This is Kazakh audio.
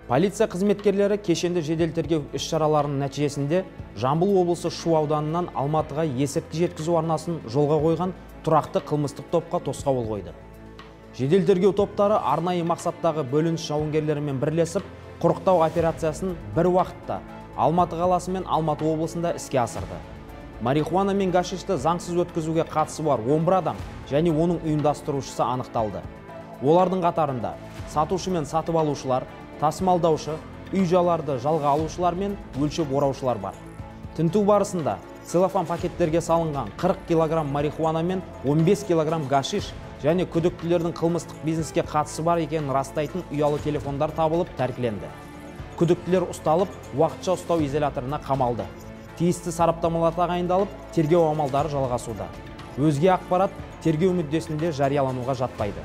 Полиция қызметкерлері кешенді жедел тергеу іс-шараларының нәтижесінде Жамбыл облысы Шу ауданынан Алматыға есірткі жеткізу арнасын жолға қойған тұрақты қылмыстық топқа тосқауыл қойды. Жедел тергеу топтары арнайы мақсаттағы бөлініс жауынгерлерімен бірлесіп, құрықтау операциясын бір уақытта Алматы қаласы мен Алматы облысында іске асырды. Марихуана мен гашишті заңсыз өткізуге қатысы бар 11 адам және оның ұйымдастырушысы анықталды. Олардың қатарында сатушы мен сатып алушылар, тасымалдаушы, үй-жайларды жалға алушылар мен өлшеп ораушылар бар. Тінту барысында целлофан пакеттерге салынған 40 килограмм марихуана мен 15 килограмм гашиш және күдіктілердің қылмыстық бизнеске қатысы бар екенін растайтын ұялы телефондар табылып тәркіленді. Күдіктілер ұсталып, уақытша ұстау изоляторына қамалды. Тиісті сараптамалар тағайындалып, тергеу амалдары жалғасуда. Өзге ақпарат тергеу мүддесінде жариялануға жатпайды.